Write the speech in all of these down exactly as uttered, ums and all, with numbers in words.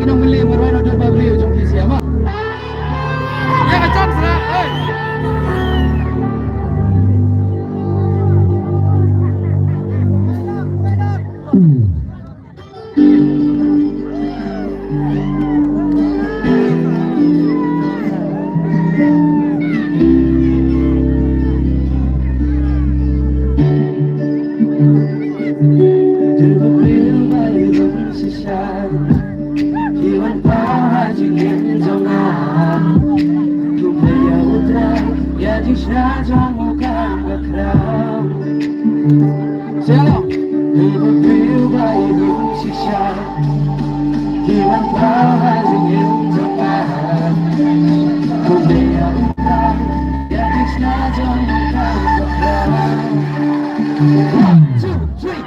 Jong Beli, marwei na dur ba Beli jong P C M. Ïa ka chance la, oi. One, two, three.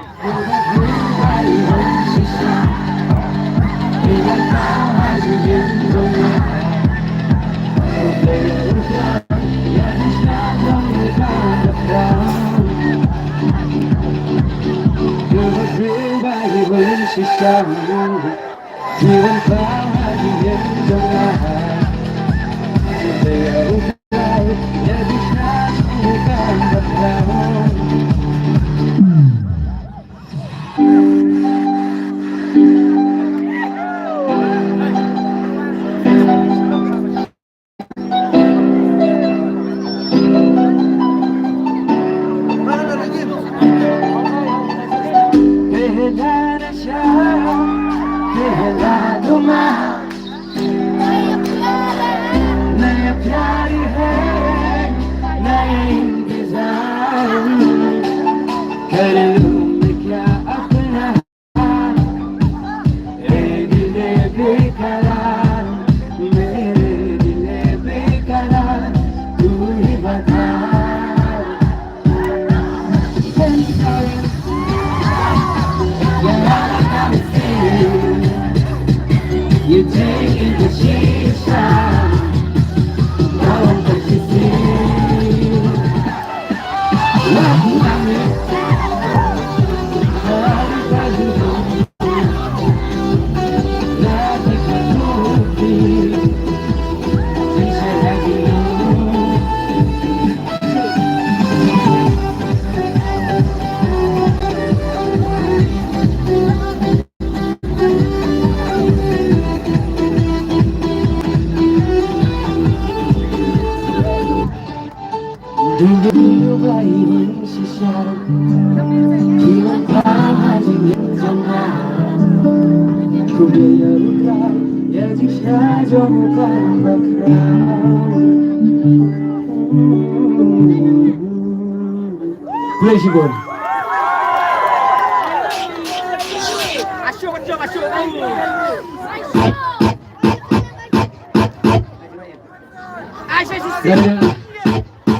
Khublei shibun.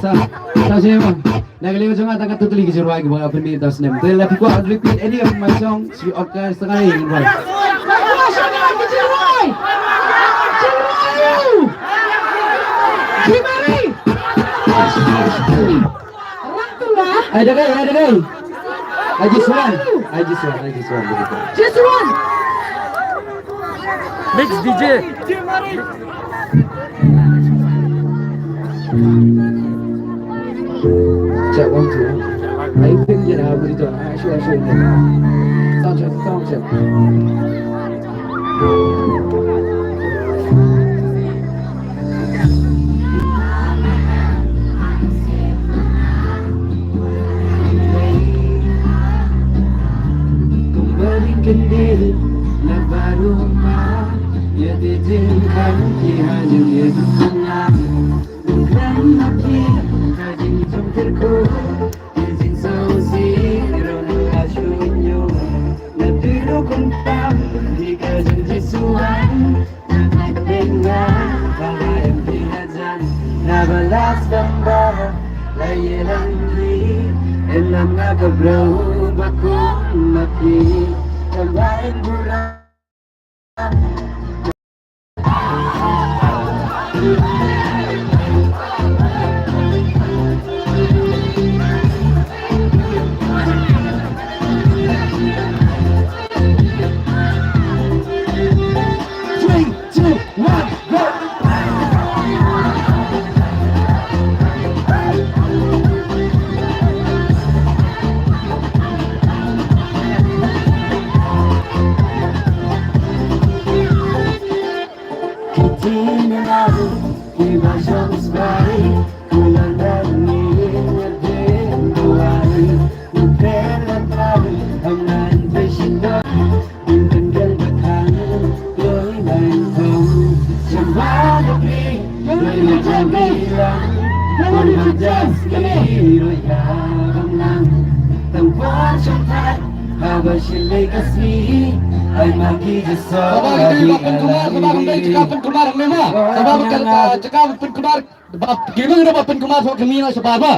Sa, sa sha ma. Na ka liang jong nga tang katto tylli ki jingrwai kiba nga pynmih da u snem. Te lada phi kwah repeat any of my songs, phi order sa kane jingrwai. Ai da kai, ai da kai. I just want, I just want, I just want. Just one. Mix D J. Check, one, two, one. Are you picking it up? What are you doing? All right, sure, sure, sure. Sound check, sound check. Two, one, go. Saba ki dei ba pynkumar, saba ki dei jaka pynkumar, ne ma. Saba ba kan, ah, jaka pynkumar. Ba ki dei ba pynkumar, saba ki mina saba ba.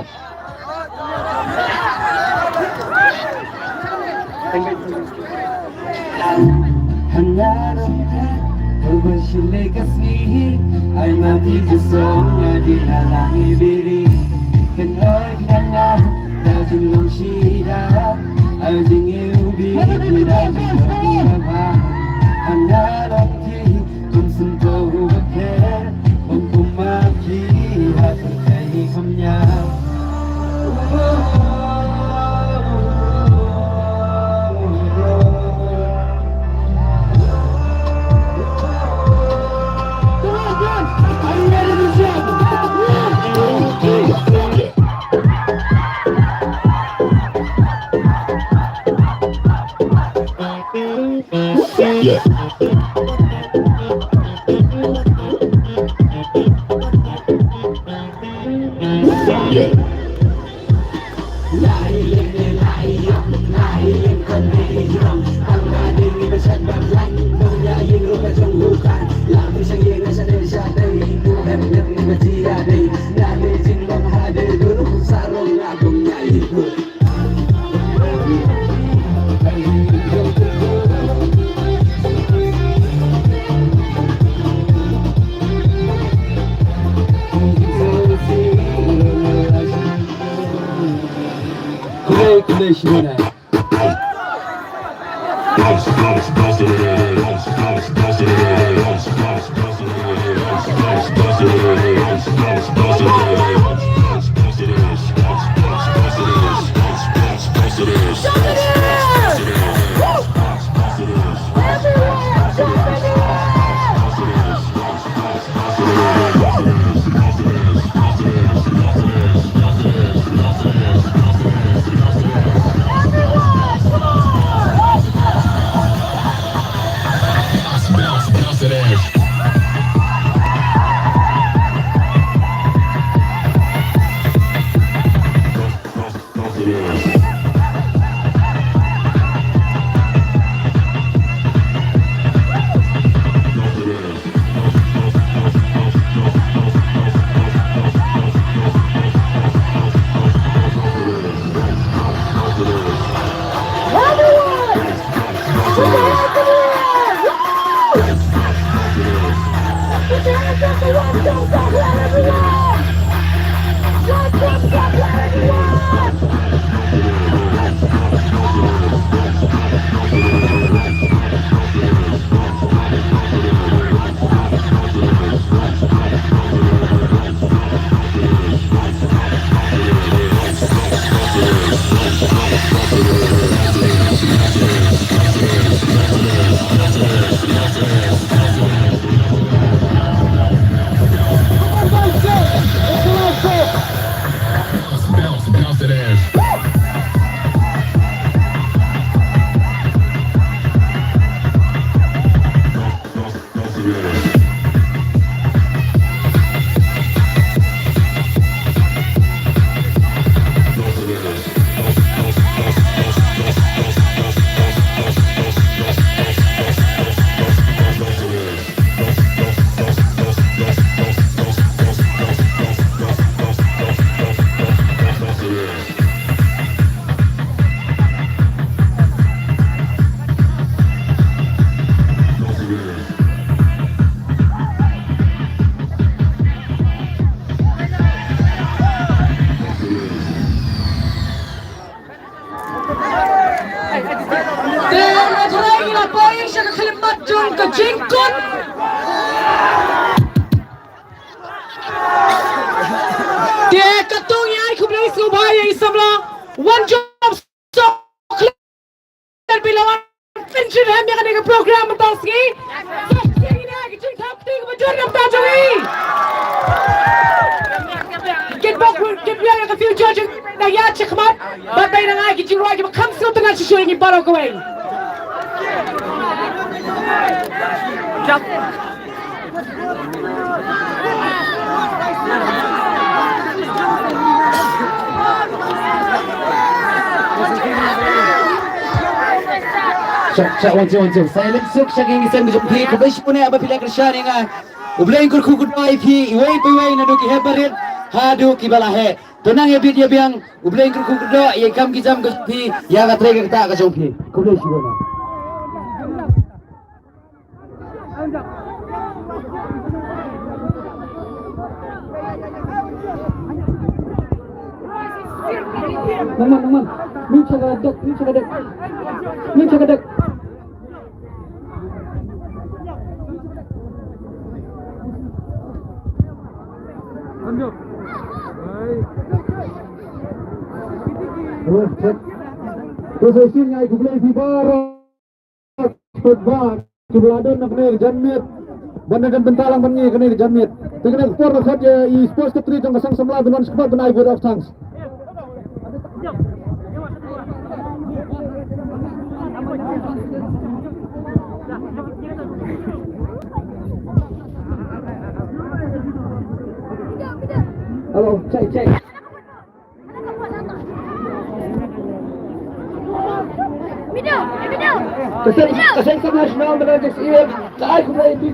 Te nga tharai ngi la poi sha ka khyllipmat jong ka jingkut. sngewbha ïa i samla Wanjop Sohkhlieh, ba la wan pynshai ïa kane ka program mynta ka sngi. Sa shisien ïa ki jingthap kti kaba jur na ka bynta jong ngi. Kin bok, kin biang ïa ka future jong ngi na ïa shakhmat. Bad ba nang ai ki jingrwai kiba kham sngewtynnat shisha ïa ngi baroh kawei. Sha, sha, wan sha, wan sha. Sa ïa lem suk sha ki ïing ki sem ki jong phi, khublei shibun ïa ba phi la kyrshan ïa nga. U Blei un kyrkhu kyrdoh ïa phi iwei pa iwei naduh ki heh barit haduh kiba la heh. To nang ïa bit ïa biang, U Blei un kyrkhu kyrdoh ïa ki kam ki jam ka jong phi, ïa ka trei ka ktah ka jong phi. Khublei shibun. Nangman, nangman. Mih sha ka dek, mih sha ka dek. Mih sha ka dek. Ko sa shisien nga ai khublei ïa phi baroh. Ba kiba la don na kane ka janmiet ban da don bynta lang ban ngi kane ka janmiet. Te kane ka por ba khot ïa i sports secretary jong ka seng samla ban wan shakhmat ban ai vote of thanks. Hello, check, check. Ka seng, ka seng samla shnong Banana District ka ai khublei.